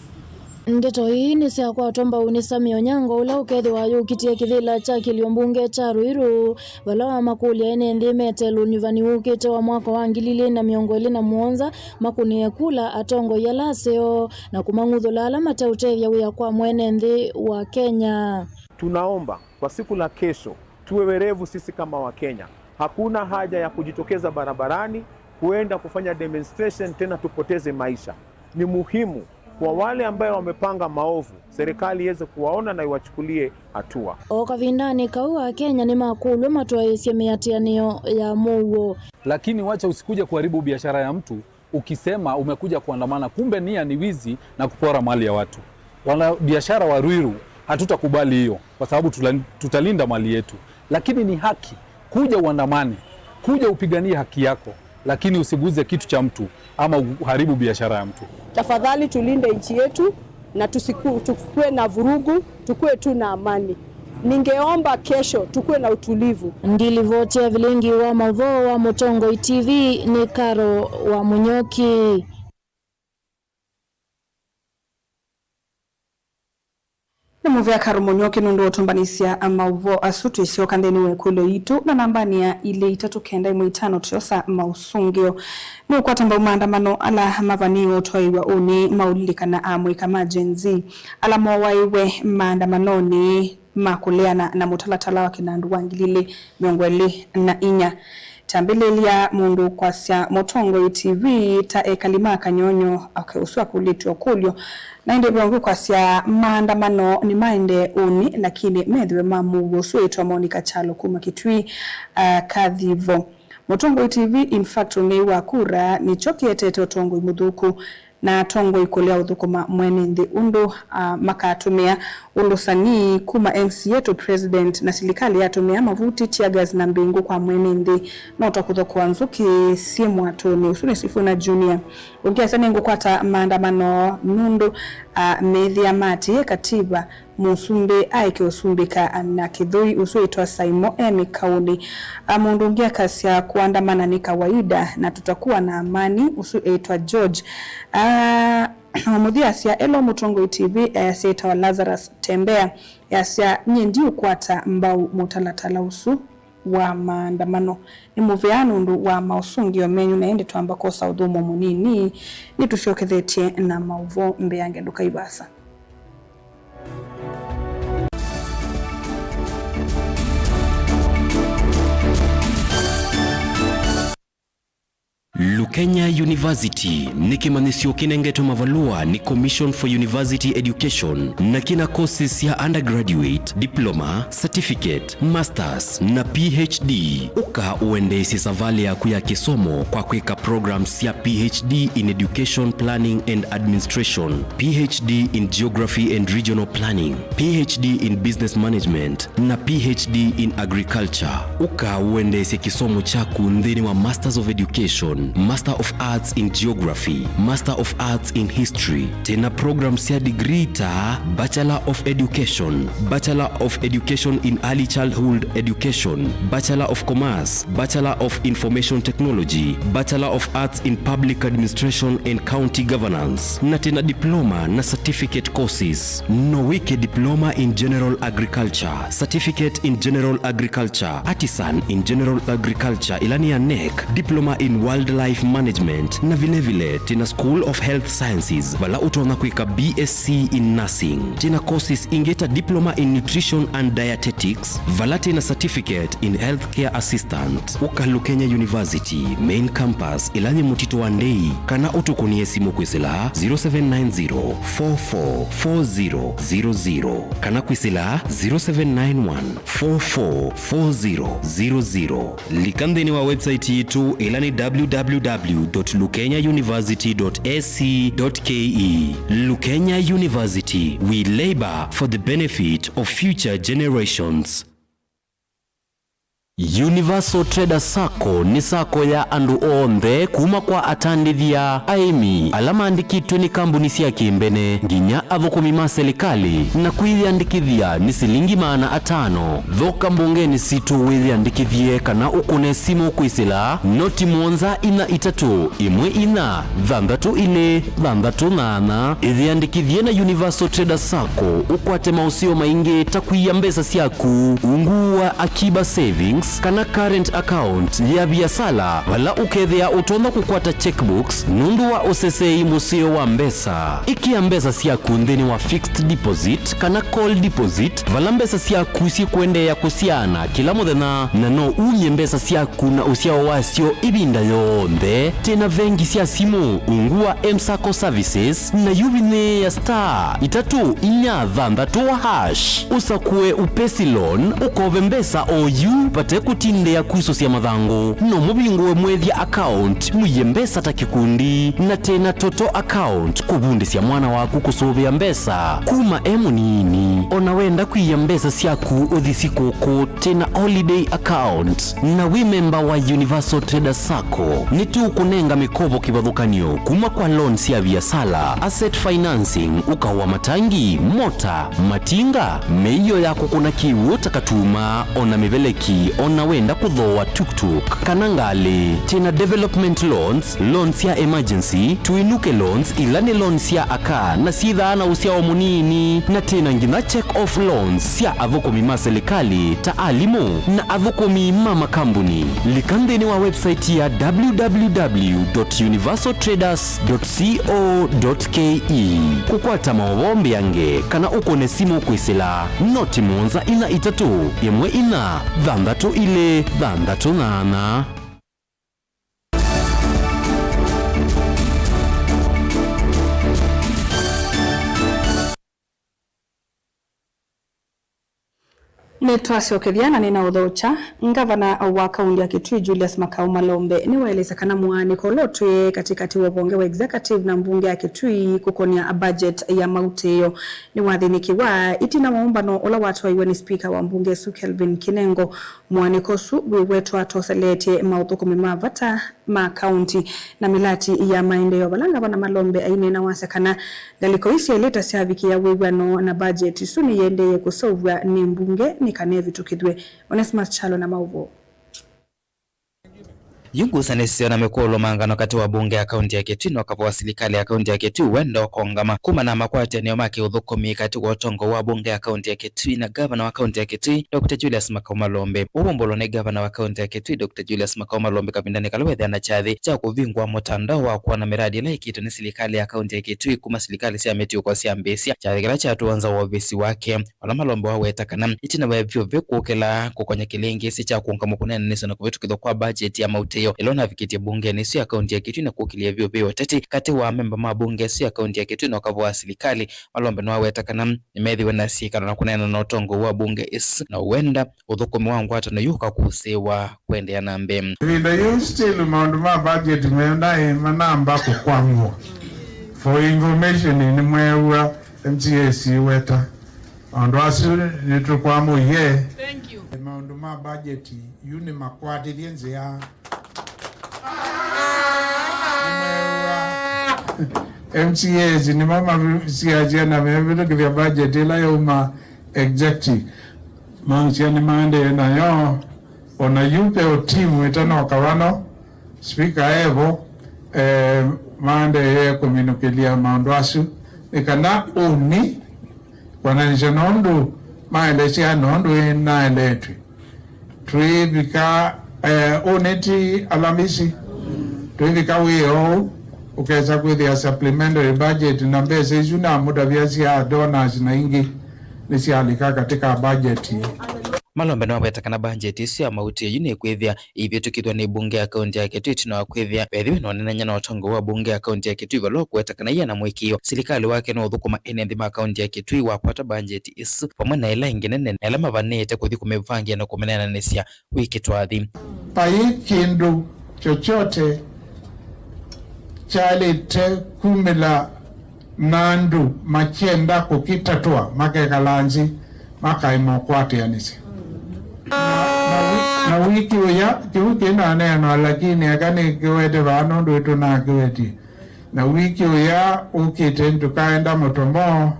Ndeto ii nĩsyakwatwa mbau nĩ Sammy Onyango, ũla ũkethĩwa ayũkitie kĩvĩla kya kĩlio mbunge kya Ruiru, vala wamakũlya ene nthĩ mete ũnyuvani wũkĩte wa mwaka wa ngili ilĩ na mĩongo ĩlĩ na mũonza makũnĩe kula atongoi ala aseo na kũmang'uthũla ala mateũtethya wĩa kwa mwene nthĩ wa Kenya. Tunaomba kwa siku la kesho tuwe werevu sisi kama Wakenya. Hakuna haja ya kujitokeza barabarani kuenda kufanya demonstration tena tupoteze maisha. Ni muhimu kwa wale ambayo wamepanga maovu, serikali iweze kuwaona na iwachukulie hatua. O kavindanĩ kau, Akenya nĩmakũlw'e matwaĩĩsye mĩatĩanĩo ya mũuo. Lakini wacha usikuje kuharibu biashara ya mtu ukisema umekuja kuandamana, kumbe nia ni wizi na kupora mali ya watu. Wanabiashara wa Ruiru, hatutakubali hiyo, kwa sababu tula-, tutalinda mali yetu. Lakini ni haki, kuja uandamane, kuja upiganie haki yako, lakini usiguze kitu cha mtu ama uharibu biashara ya mtu. Tafadhali tulinde nchi yetu na tusiku-, tukue na vurugu, tukue tu na amani. Ningeomba kesho tukuwe na utulivu. Ngilivoti ya vilingi wa mauvoo wa Mũtongoi T V nĩ Karo wa Mũnyoki. Nĩ mũvea Karo Mũnyoki nũndũ wa ũtũmbanĩsya mauvoo asu. Twĩsyoka nthĩnĩ wa ĩkũlyo yitũ na nambanĩ ya ilĩ itatũ kenda ĩmwe itano tũyosa maũsũngĩo. Nĩ ũkwata mbau maandamano ala mavaniwe ũtwaĩwa ũnĩ maũlilikana amũika ma Gen Z ala mowaĩwe maandamanonĩ ma kũleana na mũtalatala wa kĩnandũ wa ngili ilĩ mĩongo ĩlĩ na inya. Kyambĩlĩlya mũndũ kwasya Mũtongoi T V ta ekali ma Kanyonyo, ake ũsu akũlĩtw'e ũkũlyo. Na ĩndĩ ve ũngĩ kwasya maandamano nĩmaendee ũnĩ, lakini methĩwe ma mũuo ũsu wĩtwa Monica Kyalo kuma Kitui, ah, Kathivo. Mũtongoi T V, in fact, ũng'ei wa kura nĩkyo kĩetete ũtongoi mũthũku. Na atongoi kũlea ũthũkũma mwene nthĩ ũndũ, ah, makatũmĩa ũlũsani kuma M C A to president, na silikalĩ yatũmĩa mavuti, tear gas na mbĩngũ kwa mwene nthĩ, no ta kũthokua nzũkĩ syĩ mwatũnĩ. Ũsu nĩ Sifuna Junior. Ũngĩ asya, nĩngũkwata maandamano nũndũ, ah, methĩa maatĩĩe katiba. Mũsumbĩ aeke ũsumbĩka na kĩthũi ũsu wĩtwa Saimo e mĩkaũnĩ. A, mũndũ ũngĩ akasya, kuandamana ni kawaida na tutakuwa na amani, ũsu ĩtwa George. A, mũthya asya, elo Mũtongoi T V, easya ĩtawa Lazarus Tembea, easya, nyie ndiũkwata mbau mũtalatala ũsu wa maandamano. Nĩ mũvea nũndũ wa maũsũngĩo menyu, na ĩndĩ twamba kwosa ũthũmũo mũnini, nĩtũsyokethetye na maũvoo mbeange, ndũkai vaasa. Lukenya University nĩ kĩmanyĩsyo kĩnengetwe mavalũa nĩ Commission for University Education na kĩna courses sya undergraduate, diploma, certificate, masters na P H D. Ũka ũendeesye savalĩ yaku ya kĩsomo kwa kwĩka programs sya P H D in Education Planning and Administration, P H D in Geography and Regional Planning, P H D in Business Management, na P H D in Agriculture. Ũka ũendeesye kĩsomo kyaku nthĩnĩ wa Masters of Education, Master of Arts in Geography, Master of Arts in History. Twĩna program sya degree ta Bachelor of Education, Bachelor of Education in Early Childhood Education, Bachelor of Commerce, Bachelor of Information Technology, Bachelor of Arts in Public Administration and County Governance, na twĩna diploma na certificate courses. No wĩke diploma in general agriculture, certificate in general agriculture, artisan in general agriculture, ĩla nĩ ya nec, diploma in wildlife management, na vile vile twĩna School of Health Sciences, vala ũtonya kwĩka B S C in nursing. Twĩna courses ingĩ ta diploma in nutrition and dietetics, vala twĩna certificate in healthcare assistant. Ũka Lukenya University, main campus, ĩla yĩ Mũtitũ wa Ndei, kana ũtũkũnĩe simũ kwĩsĩla zero seven nine zero, four four four zero zero zero, kana kwĩsĩla zero seven nine one, four four four zero zero zero. Lika nthĩnĩ wa website yitũ, ĩla nĩ w w w dot lukenya university dot a c dot k e. Lukenya University, we labor for the benefit of future generations. Universal Trader Sacco nĩ sacco ya andũ onthe, kuma kwa atandĩthya, aĩmi, ala maandĩkĩtwe nĩ kambuni sya kĩmbene, nginya athũkũmi ma silikalĩ, na kwĩyĩandĩkĩthya nĩ silingi maana atano. Thoka mbongenĩ sitũ wĩyĩandĩkĩthye kana ũkũne simũ kwĩsĩla noti mũonza inya itatũ ĩmwe inya thanthatũ ilĩ thanthatũ nyanya. Ĩyĩandĩkĩthye na Universal Trader Sacco ũkwate maũseo maingĩ ta kwia mbesa syaku ungu wa Akiba Savings kana current account ya viasala, vala ũkethĩa ũtonya kũkwata checkbooks nũndũ wa ũseseei mũseo wa mbesa. Ĩkĩa mbesa syaku nthĩnĩ wa fixed deposit kana call deposit, vala mbesa syaku syĩkũendeea kũsyaana kĩla mũthenya, na no umye mbesa syaku na ũsyao wasyo ĩvinda yonthe. Twĩna vengi sya simũ ungu wa M-Sacco Services, na yu vinyĩĩa star itatũ inya thanthatũ hash ũsakũe Upesi Loan, ũkove mbesa o yu vate Kũtindĩa kusũsya mathangũ, no mũvingũe Mwĩthya account, mũie mbesa ta kĩkundi, na Tena Toto account, kũvundĩsya mwana waku kũsũvĩa mbesa kuma e mũnini. O na wenda kwia mbesa syaku ũthi sikũkũ, Tena Holiday account, na wĩ memba wa Universal Traders Sacco, nĩtũkũnenga mĩkovo kĩvathũkany'o kuma kwa loan sya viasala, asset financing, ũkao wa matangi, mota, matinga, mĩio ya kũkũna kĩw'ũ ta katuma, o na mĩveleki, o na wenda kũthooa tuktuk kana ngalĩ. Twĩ na development loans, loans sya emergency, tũinũke loans, ila nĩ loans sya aka na syĩthaa na ũsyao mũnini, na twĩ na nginya check off loans sya athũkũmi ma silikalĩ ta alimũ na athũkũmi ma makambuni. Lika nthĩnĩ wa website ya w w w dot universal traders dot co dot k e. Kũkwata maũvoo mbĩange kana ũkũne simũ kwĩsĩla noti mũonza inya itatũ ĩmwe inya thanthatũ ilĩ thanthatũ nyanya. Nĩtwasyokethya na nĩnaũthokya. Ngavana wa kaunti ya Kitui Julius Makau Malombe nĩwaelesya kana mũaanĩko ũla ũtwĩe katĩkatĩ wa ũvonge wa executive na mbunge ya Kitui kũkony'a budget ya mautĩĩo nĩwathĩnĩkĩwa ĩtina wa ũmbano ũla watwaiwe nĩ spika wa mbunge ĩsu Kelvin Kinengo. Mũaanĩko ũsu wĩwetwa toseletye maũthũkũmi ma vata ma kaunti na mĩlati ya maendeeo, vala Ngavana Malombe aineena wasya kana ngalĩko ii syaĩlĩte syavikĩa wĩw'ano na mbajeti ĩsu nĩyĩendeeye kũseũvw'a nĩ mbunge nĩ kana ĩvĩtũkĩthw'e. Onesmus Kyalo na maũvoo. Yu ngusanĩsyo na mĩkũlũmangano katĩ wa mbunge ya kaunti ya Kitui na ũkava wa silikalĩ ya kaunti ya Kitui wenda ũkongama kumana na makwatĩanĩo ma kĩũthũkũmi katĩ wa ũtongoi wa mbunge ya kaunti ya Kitui na ngavana wa kaunti ya Kitui, Doctor Julius Makau Malombe. Ũu waumbũlwa nĩ ngavana wa kaunti ya Kitui, Doctor Julius Makau Malombe, kavindanĩ kala wetheana kyathĩ kya kũvingũa mũtandao wa kwona mĩradi ĩla ĩkĩtwe nĩ silikalĩ ya kaunti ya Kitui kuma silikalĩ sya mĩtiũko syambĩĩsya. Kyathĩ kĩla kyatũonza wovisi wake, vala Malombe waweta kana ĩtina wa vyũvĩ kũkĩla kũkonya kĩlĩngĩsĩ kya kũũngama kũneenanĩsya na kũvĩtũkĩthwa kwa mbajeti ya mautĩĩo ĩla ũnavikĩtye mbungenĩ ĩsu ya kaunti ya Kitui na kũkĩlya vyũvĩ ũteti katĩ wa amemba ma mbunge ĩsu ya kaunti ya Kitui na ũkava wa silikalĩ. Malombe nĩwaweta kana nĩmeethĩwe na syĩkano na kũneena na ũtongoi wa mbunge ĩsu na ũwenda ũthũkũmi wa ngwatanĩo yu ũkakũsĩĩwa kũendeea na mbee. Ĩvinda yĩu still maũndũ ma budget mena manamba kũkwamw'a. For information, nĩmweew'a M C A siweta maũndũ asu nĩtũkwamũie. Thank you. Maũndũ ma budget yu nĩmakwatĩthye nzĩa. M C As nĩmo masiasya na mevĩtũkĩthya budget ĩla yauma executive. Maasya nĩmaendee nayo, ona yu ve o timu ĩtanoka vano, speaker evo, eh, maendee kũminũkĩlya maũndũ asu nĩ kana ũni kwananĩsya nũndũ maelesya nũndũ naeletwe. Twĩvika, eh, ũnĩ ti Alamisi. Twĩvika wĩa ũu, ũkesa kwĩthĩa supplementary budget na mbesa isu namũtavya sya donors na ingĩ nĩsyalika katika budget. Malombe nĩwaweta kana budget ĩsu ya mautĩĩo yu nĩkwĩthĩa ĩivĩtũkĩthw'a nĩ mbunge ya kaunti ya Kitui ĩtina wa kwĩthĩa vethĩwe na ũnenany'a na ũtongoi wa mbunge ya kaunti ya Kitui, vala ũkũweta kana ĩana mũĩkĩĩo silikalĩ wake nũũthũkũma ene nthĩ ma kaunti ya Kitui wakwata mbajeti ĩsu vamwe na ĩla ĩngĩ nene na ĩla mavanĩte kũthi kũmĩvangĩa na kũmĩneenanĩsya wĩkĩtwathi. Vai kĩndũ chochote kyaĩlĩte kumĩla na andũ makyenda kũkĩtatũa makekala nzĩ makaema ũkwatĩanĩsya. Na, na, wi- na wiki ũya kĩu kĩnaneenwa, lakini eka nĩkĩwete vaa nũndũ ĩtũnakĩwetie. Na wiki ũya ũkĩte nĩtũkaenda mũtomo,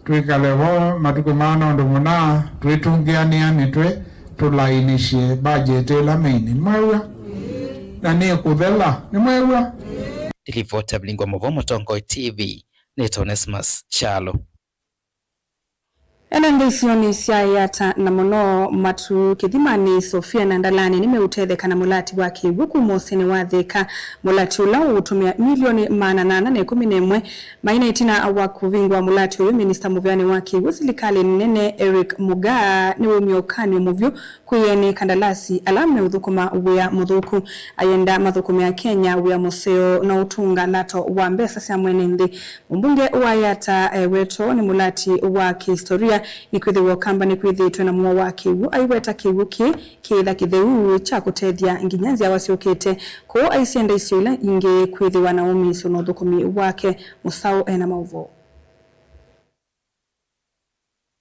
twĩkale vo matukũ maa nũndũ mũna, twĩtũngĩanĩa mĩtwe, tũlainisye budget ĩla main. Nĩmwew'a? Na nĩkũthela. Nĩmwew'a? Nĩ livoti ya Vilingi wa Mauvoo, Mũtongoi T V, nĩtawa Onesmus Kyalo. Ene nthĩ isionĩ sya Yatta na mũno matu kĩthimanĩ, Sofia na Ndalani nĩmeũtetheka na mũlati wa kĩw'ũ kuma ũsĩnĩ wa Thika, mũlati ũla ũũtũmĩa milioni maana nana na ĩkũmi na ĩmwe. Maina ĩtina wa kũvingũa mũlati ũyũ, minista mũvĩanĩ wa kĩw'ũ silikalĩ nene Eric Mugaa nĩwaumya ũkany'o mũvyũ kwĩ ene kandalasi ala meũthũkũma wĩa mũthũku. Ayenda mathũkũme Akenya wĩa mũseo na ũtũnga lato wa mbesa sya mwene nthĩ. Mũmbunge wa Yatta ewetwe nĩ mũlati wa kĩhistoria Nĩkwĩthĩwa Ũkamba nĩkwĩthĩĩtwe na mũo wa kĩw'ũ, aiweta kĩw'ũ kĩĩ kĩĩtha kĩtheu kya kũtethya nginya nzyawa syũkĩte. Kwoou aisye nda isu ila ingĩ kwĩthĩwa na ũmĩĩsyo na ũthũkũmi wake. Mũsaũ ena maũvoo.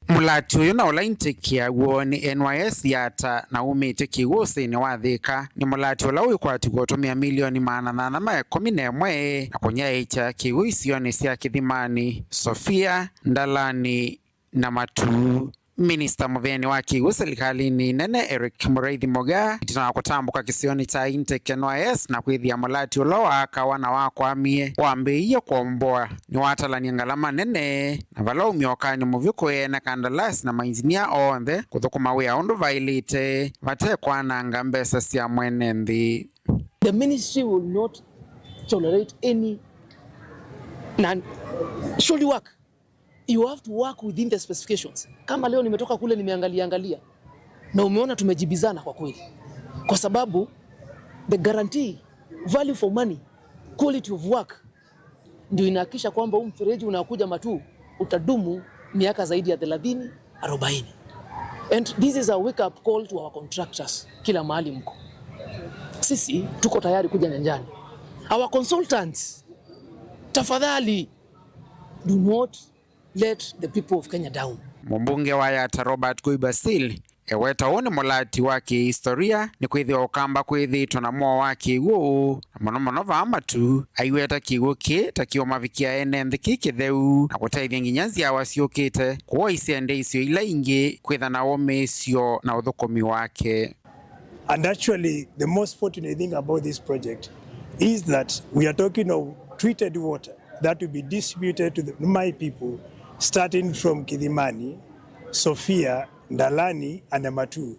Mũlati ũyũ na ũla intake ya w'o nĩ N Y S Yatta na umĩte kĩw'ũ ũsĩnĩ wa Thĩka nĩ mũlati ũla wĩkwatĩw'a ũtũmĩa milioni maana nyanya ma ĩkũmi na ĩmwe na kũnyaĩĩkya kĩw'ũ isionĩ sya Kĩthimani, Sofia, Ndalani, na Matuu. Minista mũveani wa kĩw'ũ silikalĩnĩ nene Eric Mũraithi Mũgaa, ĩtina wa kũtambũka kĩsionĩ kya Intake N Y S na kwĩthĩa mũlati ũla waakawa na wakwamie wambĩĩie kũomboa, nĩwatalany'a ngalama nene, na vala umya ũkany'o mũvyũ kũĩ ene kandalasi na mainjinia onthe kũthũkũma wĩa ũndũ vaĩlĩte, vate kwananga mbesa sya mwene nthĩ. The ministry will not tolerate any non-, shoddy work. You have to work within the specifications. Kama leo nimetoka kule, nimeangalia angalia na umeona tumejibizana kwa kweli, kwa sababu the guarantee, value for money, quality of work ndio inahakikisha kwamba huu mfereji unakuja Matuu utadumu miaka zaidi ya thelathini, arobaini. And this is a wake up call to our contractors, kila mahali mko, sisi tuko tayari kuja nyanjani. Our consultants, tafadhali, do not let the people of Kenya down. Mũmbunge wa Yatta Robert Koi Basil eweta ũũ nĩ mũlati wa kĩhistoria nĩkwĩthĩwa Ũkamba kwĩthĩĩtwe na mũo wa kĩw'ũ, na mũno mũno vaa Matuu aiweta kĩw'ũ kĩĩ ta kĩũmavikĩa ene nthĩ kĩ kĩtheu na kũtethya nginya nzyawa syũkĩte kũaisya nda isu ila ingĩ kwĩtha na ũmĩĩsyo na ũthũkũmi wake. And actually, the most fortunate thing about this project is that we are talking of treated water that will be distributed to the, my people, starting from Kidhimani, Sofia, Ndalani, and Matuu.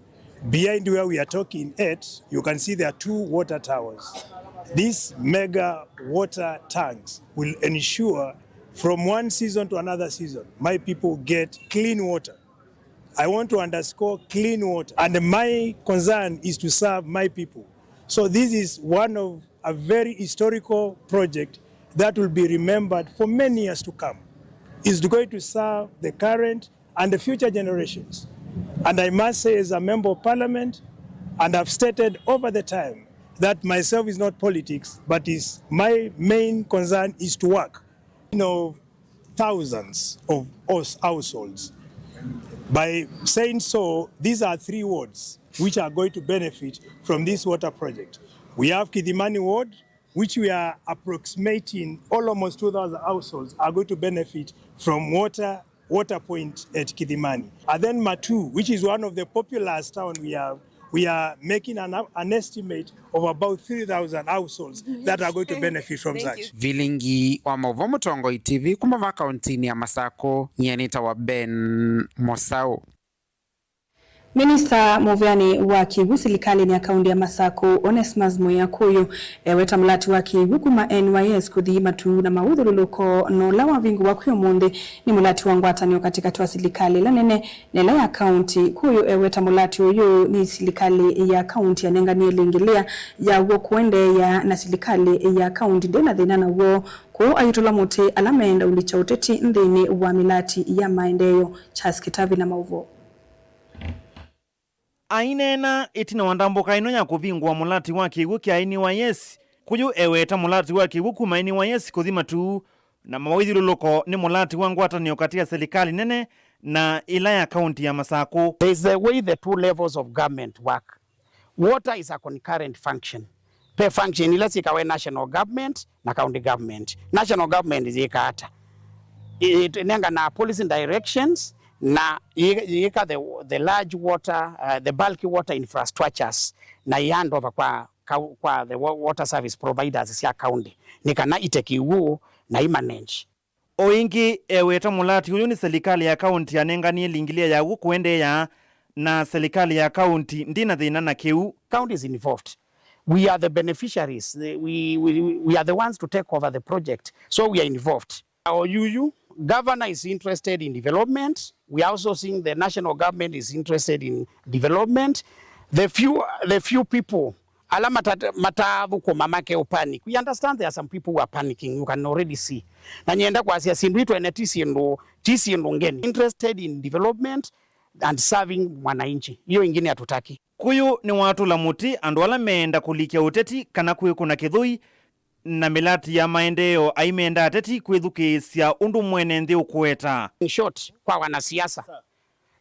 Behind where we are talking at, you can see there are two water towers. These mega water tanks will ensure from one season to another season, my people get clean water. I want to underscore clean water, and my concern is to serve my people. So this is one of a very historical project that will be remembered for many years to come. It's going to serve the current and the future generations. And I must say, as a member of parliament, and I've stated over the time that myself is not politics, but is my main concern is to work. You know, thousands of hous-, households. By saying so, these are three wards which are going to benefit from this water project. We have Kidhimani ward, which we are approximating almost two thousand households are going to benefit from water, water point at Kidhimani. And then Matuu, which is one of the populous town we have, we are making an, an estimate of about three thousand households that are going to benefit from such. Vilingi wa maũvoo Mũtongoi T V kuma va kauntinĩ ya Masakũ, nyie nĩtawa Ben Mũsaũ. Minista mũveani wa kĩw'ũ silikalĩnĩ ya kaunti ya Masakũ, Onesmus Mwĩa Kũyũ, eweta mũlati wa kĩw'ũ kuma N Y S kũthi Matuu na maũthyũlũlũko, na ũla wavingũwa kwĩ ũmũnthĩ nĩ mũlati wa ngwatanĩo katĩkatĩ wa silikalĩ ĩla nene na ĩla ya kaunti. Kũyũ eweta mũlati ũyũ nĩ silikalĩ ya kaunti yanenganie ĩlĩngĩlĩa ya w'o kũendeea, na silikalĩ ya kaunti ndĩ na thĩna naw'o, kwoou aitũla mũtĩ ala meenda ũlikya ũteti nthĩnĩ wa mĩlati ya maendeeo. Charles Kĩtavi na maũvoo. Aineena ĩtina wa ndambũka ĩno ya kũvingũa mũlati wa kĩw'ũ kya N Y S, Kũyũ eweta mũlati wa kĩw'ũ kuma N Y S kũthi Matuu, na mawĩthyũlũlũko nĩ mũlati wa ngwatanĩo katĩ ya silikalĩ nene na ĩla ya kaunti ya Masakũ. There is the way the two levels of government work. Water is a concurrent function. Pe function ila syĩkawa national government na county government. National government yĩka ata? Ĩnengana policy directions na yĩ-, yĩka the, the large water, uh, the bulky water infrastructures na i hand over kwa, kwa the wa-, water service providers sya county nĩ kana ite kĩw'ũ na i manage. O ĩngĩ, eweta mũlati ũyũ nĩ silikalĩ ya kaunti yanenganie ĩlĩngĩlĩa ya w'o kũendeea, na silikalĩ ya kaunti ndĩ na thĩna na kĩu. County is involved. We are the beneficiaries. The, we, we, we are the ones to take over the project. So we are involved. O yuyu, governor is interested in development. We are also seeing the national government is interested in development. The few, the few people ala mata-, matathũkũma make panic. We understand there are some people who are panicking, you can already see. Na nyenda kwasya syĩndũ itwene ti syĩndũ Ti syĩndũ ngeni. Interested in development and serving mwananchi. Hiyo ingine hatutaki. Kũyũ nĩwatũla mũtĩ andũ ala meenda kũlikya ũteti kana kwĩkũna kĩthũi na mĩlati ya maendeeo aimenda ateti kwĩthukĩĩsya ũndũ mwene nthĩ ũkũeta. In short, kwa wanasiasa,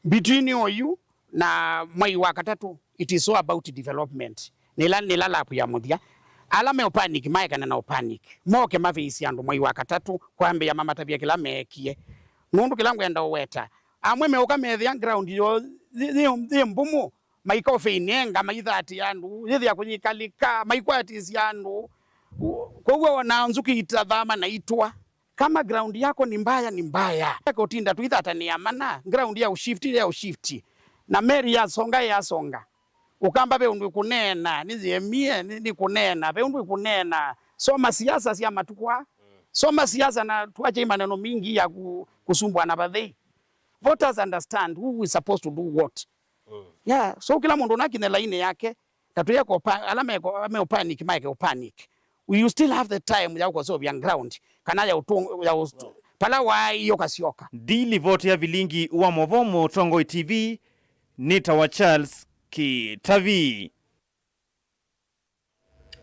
between oyu na mwai wa katatũ, it is all about development. Nĩla, nĩla lapu ya mũthya. Ala me ũpanic, maekane na ũpanic. Moke mavĩĩsye andũ mwai wa katatũ, kwambĩĩa mamatavya kĩla meekie. Nũndũ kĩla ngwenda ũweta, amwe meũka methĩa ground yoo yĩ, yĩ, yĩ mbumu, maika ũfĩinenga, maithatĩa andũ, yĩthĩa kũyĩkalĩka, maikwatĩsya andũ. Kwoou ona nzũkĩ itathama na itwa. Kama ground yako ni mbaya, ni mbaya. Yako tinda tuithatanĩa mana, ground ya ushift, ya ushift. Na meri yasonga, yasonga. Ũkamba ve ũndũ ĩkũneena, nĩyĩemie, nĩ, nĩkũneena, ve ũndũ ĩkũneena. Soma siasa sya matukũ aa. Soma siasa na tuache hii maneno mingi ya ku, kusumbwa na vathei. Voters understand who is supposed to do what. Yeah, so kĩla mũndũ nakinye lainĩ yake, ta tũye ko pa-, ala me ko, me panic, maeke panic. You still have the time ya kũseũvya ground, kana ya ũtũ-, ya ũst-, pala waĩ ũkasyoka. Ndilivoti ya vilingi wa Movo Mũtongoi T V, nĩtawa Charles Kĩtavi.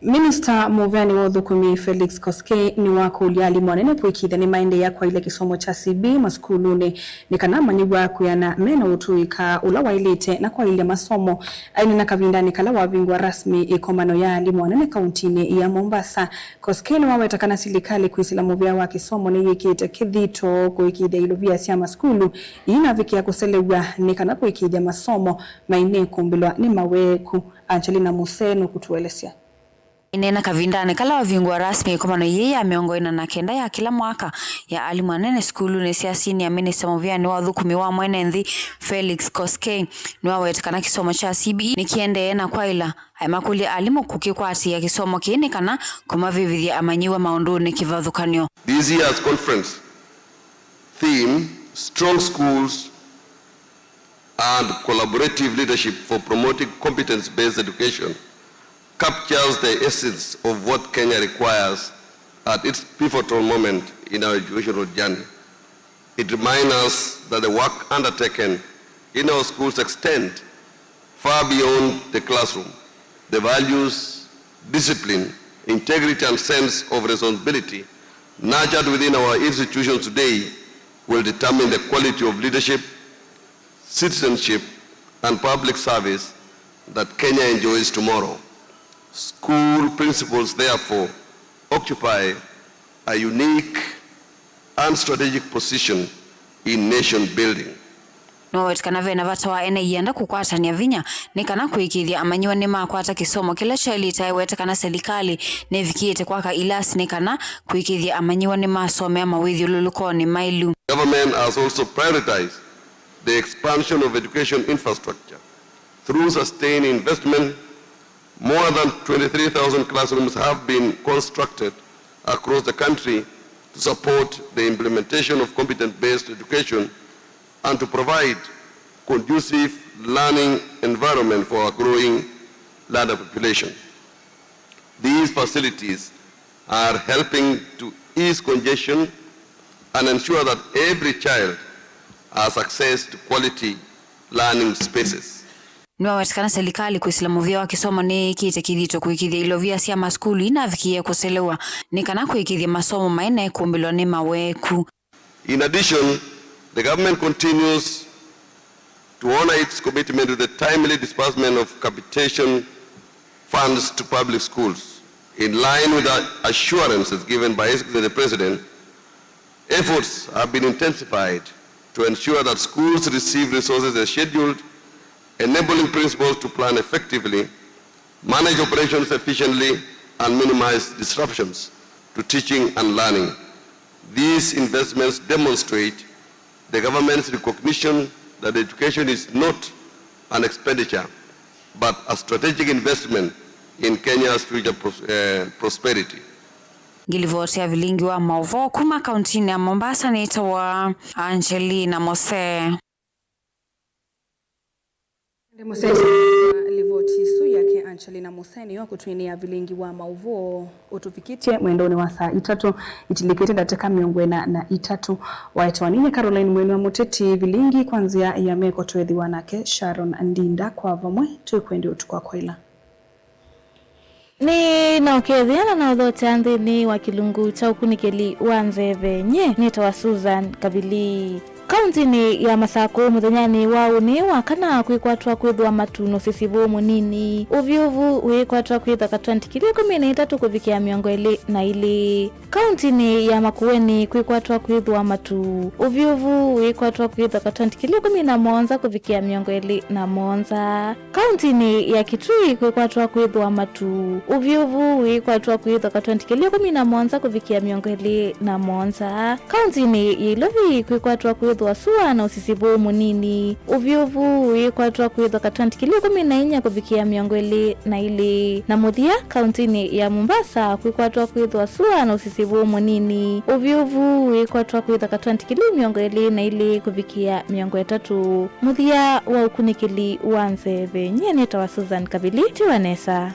Minista mũveani wa ũthũkũmi Felix Koskei nĩwakũlya alimũ anene kũĩkĩĩthya nĩmaendeea kwaĩlya kĩsomo kya C B E masukulunĩ nĩ kana amanyĩw'a kwĩana me na ũtũĩka ũla waĩlĩte na kwaĩlya masomo. Aineena kavindanĩ kala wavingũa rasmi ĩkomano ya alimũ anene kauntinĩ ya Mombasa, Koskei nĩwaweta kana silikalĩ kwĩsĩla mũvĩa wa kĩsomo nĩyĩkĩte kĩthito kũĩkĩĩthya ilovia sya masukulu iinavikĩa kũselew'a nĩ kana kũĩkĩĩthya masomo mainĩkũmbĩlwa nĩ maweeku. Angelina Muse nũkũtũelesya. Aineena kavindanĩ kala wavingũa rasmi ĩkomano yĩĩ ya mĩongo ĩna na kenda ya kĩla mwaka ya alimũ anene sukulunĩ sya senior, minista mũvĩanĩ wa ũthũkũmi wa mwene nthĩ Felix Koskei nĩwawete kana kĩsomo kya C B E nĩkĩendee na kwaĩla. Aimakũlya alimũ kũkĩkwatĩĩa kĩsomo kĩĩ nĩ kana kũmavĩvĩthya amanyĩw'a maũndũnĩ kĩvathũkany'o. This year's conference theme, Strong Schools and Collaborative Leadership for Promoting Competence-Based Education, captures the essence of what Kenya requires at its pivotal moment in our educational journey. It reminds us that the work undertaken in our schools extend far beyond the classroom. The values, discipline, integrity, and sense of responsibility nurtured within our institutions today will determine the quality of leadership, citizenship, and public service that Kenya enjoys tomorrow. School principals, therefore, occupy a unique and strategic position in nation building. Nĩwaweta kana ve na vata wa ene ianda kũkwatany'a vinya nĩ kana kũĩkĩĩthya amanyĩw'a nĩmakwata kĩsomo kĩla kyaĩlĩte. Aiweta kana silikalĩ nĩvikĩĩte kwaka ilasi nĩ kana kũĩkĩĩthya amanyĩw'a nĩmasomea mawĩthyũlũlũkonĩ maĩlu. Government has also prioritized the expansion of education infrastructure through sustained investment. More than twenty-three thousand classrooms have been constructed across the country to support the implementation of competence-based education and to provide conducive learning environment for our growing learner population. These facilities are helping to ease congestion and ensure that every child has access to quality learning spaces. Nĩwaweta kana silikalĩ kwĩsĩla mũvĩa wa kĩsomo nĩyĩkĩte kĩthito kũĩkĩĩthya ilovia sya masukulu inavikĩĩe kũselewa nĩ kana kũĩkĩĩthya masomo maĩ na ĩkũmbĩlwa nĩ maweeku. In addition, the government continues to honor its commitment to the timely disbursement of capitation funds to public schools. In line with the assurances given by His Excellency the President, efforts have been intensified to ensure that schools receive resources as scheduled, enabling principals to plan effectively, manage operations efficiently, and minimize disruptions to teaching and learning. These investments demonstrate the government's recognition that education is not an expenditure, but a strategic investment in Kenya's future pros-, eh, prosperity. Ngilivoti ya vilingi wa maũvoo kuma kauntinĩ ya Mombasa nĩtawa Angelina Mose. Nĩ mũseti wa livoti ĩsu yake Angelina Mũseni wa kũtwinĩa vilingi wa maũvoo ũtũvikĩtye mwendonĩ wa saa itatũ itilikĩte ndatĩka mĩongo ĩna na itatũ. Waetwa nĩ Caroline Mweni wa Mũteti vilingi kwa nzĩa ya meko twĩthĩwa nake Sharon Ndinda. Kwa vamwe twĩkwendea ũtukũ wa kwaĩla. Nĩ na ũkethĩa na na ũthotea nthĩnĩ wa kĩlungu kya ũkunĩkĩli wa nzeve. Nyie nĩtawa Susan Kavili. Kauntinĩ ya Masakũ mũthenyanĩ wa ũnĩ wa kana kwĩkwatwa kwĩthwa matu na ũsisivũ mũnini. Ũvyũvu wĩkwatwa kwĩthwa katwenti kĩlĩ ĩkũmi na itatũ kũvikĩa mĩongo ĩlĩ na ilĩ. Kauntinĩ ya Makueni kwĩkwatwa kwĩthwa matu. Ũvyũvu wĩkwatwa kwĩthwa katwenti kĩlĩ ĩkũmi na mũonza kũvikĩa mĩongo ĩlĩ na mũonza. Kauntinĩ ya Kitui kwĩkwatwa kwĩthwa matu. Ũvyũvu wĩkwatwa kwĩthwa katwenti kĩlĩ ĩkũmi na mũonza kũvikĩa mĩongo ĩlĩ na mũonza. Kauntinĩ ya Ilovi kwĩkwatwa kwĩthwa sua na ũsisivũ mũnini. Ũvyũvu wĩkwatwa kwĩthwa katwenti kĩlĩ ĩkũmi na inya kũvikĩa mĩongo ĩlĩ na ilĩ. Na mũthya, kauntinĩ ya Mombasa kwĩkwatwa kwĩthwa sua na ũsisivũ mũnini. Ũvyũvu wĩkwatwa kwĩthwa katwenti kĩlĩ mĩongo ĩlĩ na ilĩ kũvikĩa mĩongo ĩtatũ. Mũthya wa ũkunĩkĩli wa nzeve, nyie nĩtawa Susan Kavili. Tiwa nesa.